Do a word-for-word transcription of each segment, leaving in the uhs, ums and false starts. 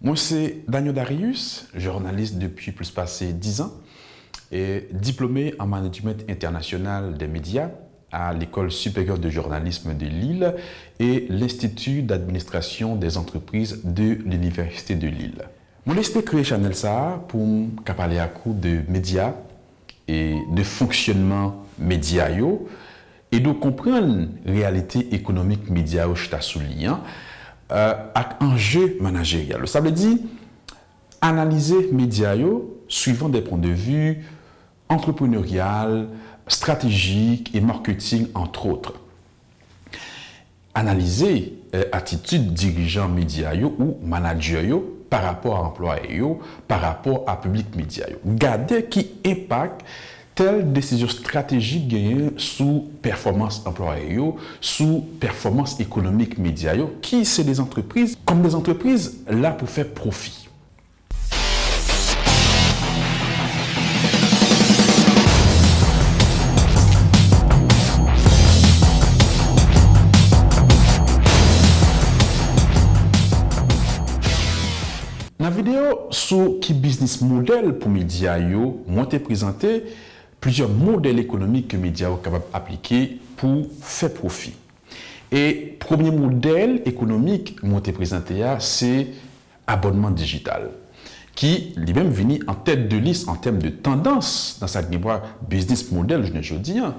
Mwen se Daniel Darius, jounalis depi plis pase diz an, e diplome an Management International des Médias à l'École Supérieure de Journalisme de Lille et l'Institut d'Administration des Entreprises de l'Université de Lille. Mwen deside kreye chanèl sa a pou m ka pale ak ou de medya e de fonksyònman medya yo, ede w konprann reyalite ekonomik medya yo chita sou li an, euh, ak anje manajeryal yo. Sa vle di, analize medya yo suivant des points de vue entrepreneurial, stratégique et marketing, entre autres. Analize, euh, atitid dirijan medya yo ou manadjè yo pa rapò a anplwaye yo, pa rapò a piblik medya yo. Gade ki enpak tèl desizyon estratejik genyen sou pèfòmans anplwaye yo, sou pèfòmans ekonomik medya yo, ki se de zantrepriz, kòm de zantrepriz, la pou fè pwofi. Nan videyo sou ki biznis modèl pou medya yo, mwen te prezante plizyè modèl ekonomik ke medya yo kapab aplike pou fè pwofi. E premye modèl ekonomik mwen te prezante a, se abònman dijital, ki li menm vini an tèt de lis an tèm de tandans nan sa k gen pou wè biznis modèl jounen jodi an.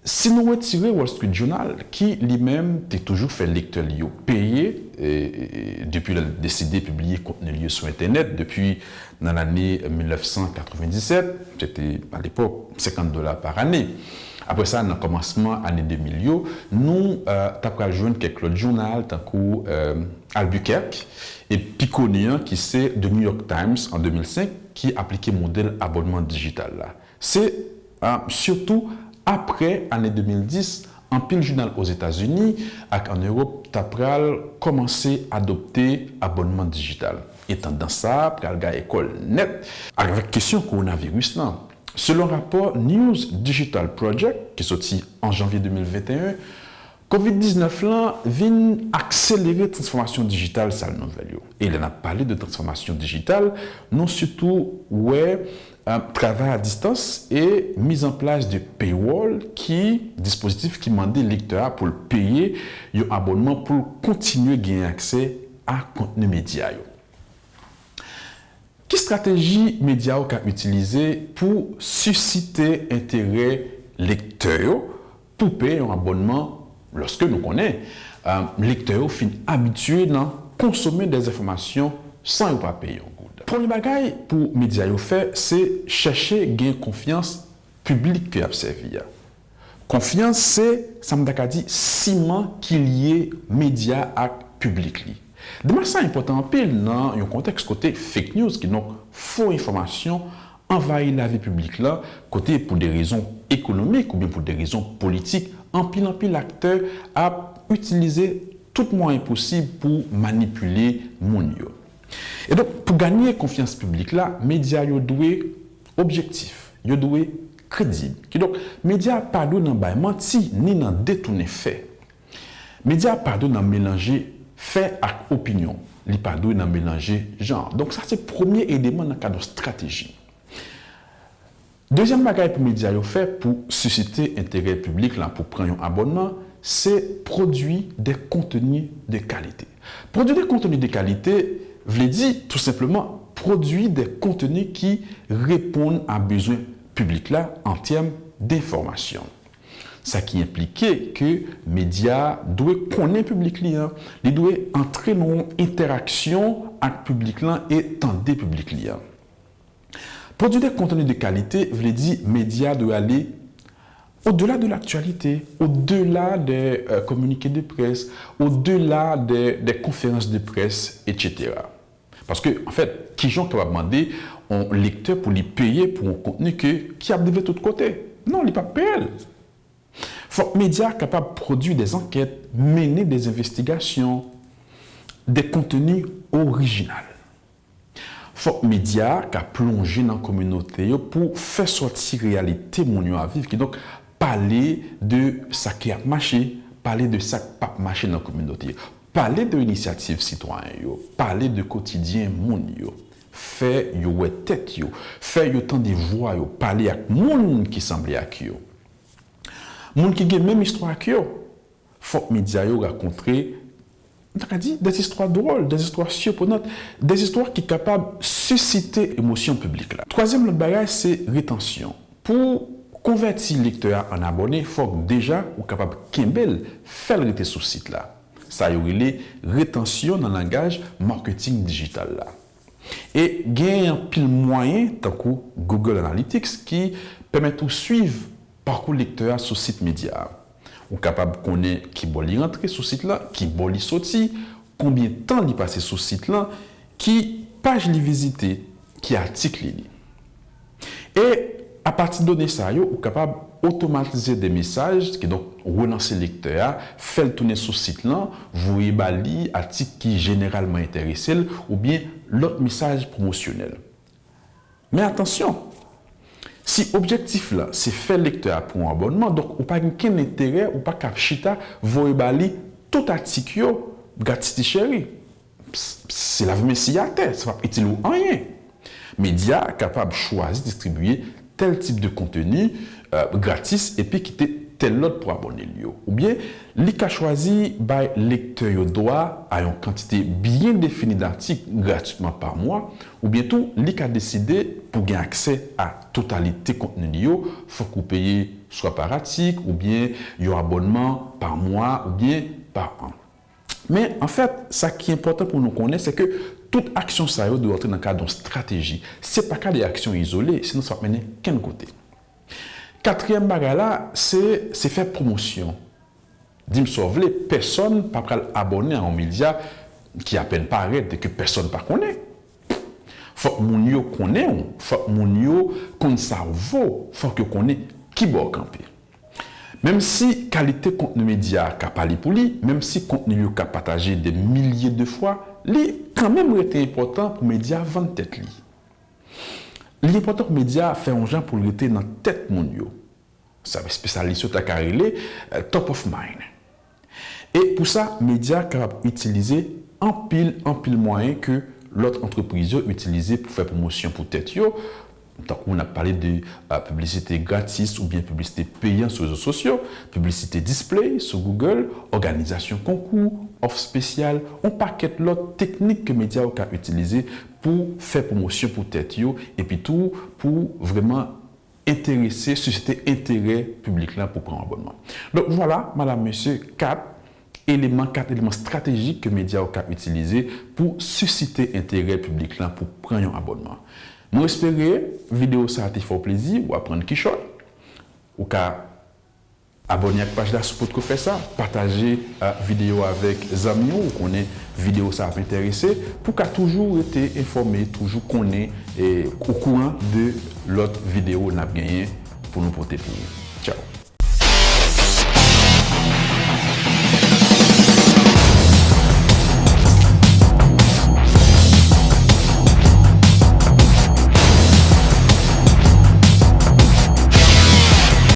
Si nou retire Wall Street Journal, ki li menm te toujou fè lektè li yo peye, e, e, e, depi lè l deside pibliye kontni li yo sou entènèt, depi nan lane mil nèf san katrevenndisèt, se te, alepòk, senkant dola pa ane. Apre sa, nan kòmansman ane de mil yo, nou, euh, ta pral jwenn kèk lòt jounal, tankou, euh, Albuquerque, e pi koni an, ki se The New York Times an de mil senk, ki aplike modèl abònman dijital la. Se, euh, sitou apre ane de mil dis, anpil jounal Ozetazini ak ann Ewòp ta pral kòmanse adopte abònman dijital. E tandans sa a pral gaye kò l nèt avèk kesyon kowonaviris lan. Selon rapò News Digital Project, ki soti an janvye de mil venteyen, kovid diznèf lan vin akselere transfòmasyon dijital sal nouvèl yo. E lè n ap pale de transfòmasyon dijital, nou sitou wè, euh, travay a distans e mizanplas de paywall, ki dispozitif ki mande lektè a pou l peye yon abònman pou l kontinye genyen aksè a kontni medya yo. Ki estrateji medya yo ka itilize pou sisite enterè lektè yo pou peye yon abònman lòske nou konnen, euh, lektè yo fin abitye nan konsome de enfòmasyon san yo pa peye yon goud? Premye bagay pou medya yo fè, se chèche gen konfyans piblik ke y ap sèvi a. Konfyans se, sa m ta ka di, siman ki lye medya ak piblik li. Demach sa enpòtan anpil nan yon kontèks kote fake news, kidonk fo enfòmasyon, anvayi lavi piblik la, kote pou de rezon ekonomik oubyen pou de rezon politik, anpil, anpil aktè ap itilize tout mwayen posib pou manipile moun yo. E donk, pou ganye konfyans piblik la, medya yo dwe objektif, yo dwe kredib. Kidonk, medya a pa dwe nan bay manti ni nan detounen fè. Medya a pa dwe nan melanje fè ak opinyon. Li pa dwe nan melanje janr. Donk, sa se premye eleman nan kad yon estrateji. Dezyèm bagay pou medya yo fè pou sisite enterè piblik la pou pran yon abònman, se pwodui de kontni de kalite. Pwodui de kontni de kalite vle di, tou senpleman, pwodui de kontni ki reponn a bezwen piblik la an tèm denfòmasyon. Sa ki enplike ke medya a dwe konnen piblik li an, li dwe antre nan yon entèraksyon ak piblik lan e tande piblik li an. Pwodui de kontni de kalite vle di medya dwe ale au-delà de l'actualité, au-delà des, euh, communiqués de presse, au-delà des, des conférences de presse, et cetera. Paske, anfèt, kijan w kapab mande yon lektè pou li peye pou yon kontni ke, ki ap drive tout kote? Non, li p ap peye l. Fòk medya a kapab pwodui de ankèt, mennen de envestigasyon, de kontni orijinal. Fòk medya a ka plonje nan kominote yo pou fè sòti reyalite moun yo ap viv, kidonk pale de sa ki ap mache, pale de sa k p ap mache nan kominote yo. Pale de inisyativ sitwayen yo, pale de kotidyen moun yo, fè yo wè tèt yo, fè yo tande vwa yo, pale ak moun ki sanble ak yo. Moun ki gen menm istwa ak yo. Fòk medya yo rakonte, nou ta ka di, des histoires drôles, des histoires surprenantes, des histoires ki kapab sisite emosyon piblik la. Twazyèm lòt bagay, se retansyon. Pou konvèti lektè a an abòne, fòk deja ou kapab kenbe l, fè l rete sou sit la. Sa yo rele retansyon nan langaj maketing dijital la. E gen anpil mwayen, tankou Google Analytics, ki pèmèt ou swiv pakou lektè a sou sit medya a. Ou kapab konnen ki bò li rantre sou sit la, ki bò li soti, konbyen tan li pase sou sit lan, ki paj li vizite, ki atik li li. E apati done sa yo, ou kapab otomatize de mesaj, kidonk relanse lektè a, fè l tounen sou sit lan, voye ba li atik ki jeneralman enterese l, oubyen lòt mesaj pwomosyonèl. Men atansyon, si objektif la se fè lektè a pran yon abònman, donk ou pa gen kenn enterè, ou pa ka ap chita voye ba li tout atik yo gratis ti cheri. Se lave men siy atè, sa p ap itil ou anyen. Medya a kapab chwazi distribiye tèl tip de konteni gratis epi kite tèl lòt pou abòne l yo. Oubyen, li ka chwazi bay lektè yo dwa a yon kantite byen defini datik gratitman pa mwa, oubyen tou, li ka deside pou gen aksè a totalite kontni li yo, fòk ou peye swa pa atik, oubyen yon abònman pa mwa, oubyen pa an. Men, anfèt, sa ki enpòtan pou nou konnen, se ke tout aksyon sa yo dwe rantre nan kad yon estrateji. Se pa ka de aksyon izole, sinon sa p ap mennen kenn kote. Katriyèm bagay la, se, se fè pwomosyon. Di m sa w vle, pèsonn pa pral abòne a yon medya ki apèn parèt e ke pèsonn pa konnen. Fòk moun yo konnen w, fòk moun yo konn sa w vo, fòk yo konnen kibò w kanpe. Menm si kalite kontni medya a ka pale pou li, menm si kontni yo ka pataje de milye de fwa, li kanmenm rete enpòtan pou medya a vann tèt li. Li enpòtan pou medya a fè yon jan pou l rete nan tèt moun yo. Sa espesyalis yo ta ka rele top of mind. E pou sa, medya kapab itilize anpil, anpil mwayen ke lòt antrepriz yo itilize pou fè pwomosyon pou tèt yo, tankou n ap pale de piblisite gratis oubyen piblisite peyan sou rezo sosyo, piblisite display sou Google, òganizasyon konkou, òf espesyal, yon pakèt lòt teknik ke medya yo ka itilize pou fè pwomosyon pou tèt yo, epi tou pou vrèman enterese, sisite enterè piblik la pou pran yon abònman. Donk, vwala, madam, mesye, kat eleman, kat eleman estratejik ke medya yo ka itilize pou sisite enterè piblik la pou pran yon abònman. Mwen espere videyo sa a te fè w plezi, w aprann kichòy. Ou ka abòne ak paj la si w potko fè sa, pataje videyo a avèk zanmi w ou konnen videyo sa ap enterese, pou w ka toujou rete enfòme, toujou konnen e okouran de lòt videyo n ap genyen pou nou pote pou ou. Tchaw!